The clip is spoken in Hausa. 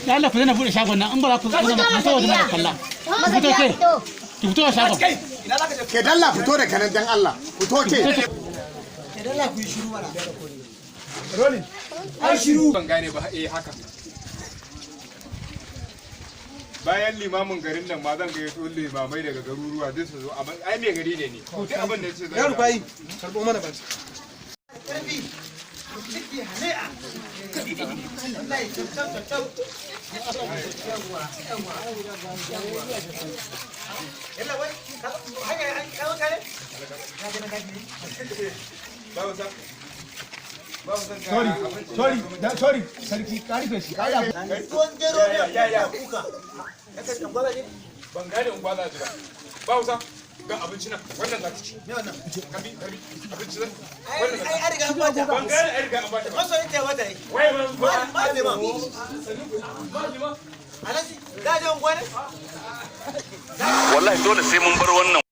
Da Allah ku daina buɗe shagon nan, in ba za ku zauna ba, ku fito waje mana kalla. Ku fito ke. Ki fito a shagon. Ke dalla fito da kanan dan Allah. Fito ke. Rolling. Ai shiru. Ban gane ba, eh haka. Bayan limamin garin nan ma zan gayyato limamai daga garuruwa duk su zo, amma ai mai gari ne ni. Duk abin da yace zan Yaro bayi, karbo mana ba. Karfi ciki hani'a wallahi, kyau kyau kyau. Yawwa yawwa yawwa. Yalla wai hanya an kawo kare ka ga na gaji. Babu sa. Babu san. Sorry, sorry, da sorry, sarki ka rufe shi. Ai Tuwon gero ne ya kuka ya kai kan gwada ne. Ban gane unguwa za ji ba. Babu sa. Ga abinci nan, wannan za ki ci. Me wannan? Karbi, karbi, abinci zan. Ai ai an riga an bata. Ban gane ai riga an bata ba. Masoyin ta wata yi. Wai ban ma ma alhaji za a je unguwa ne. Wallahi dole sai mun bar wannan.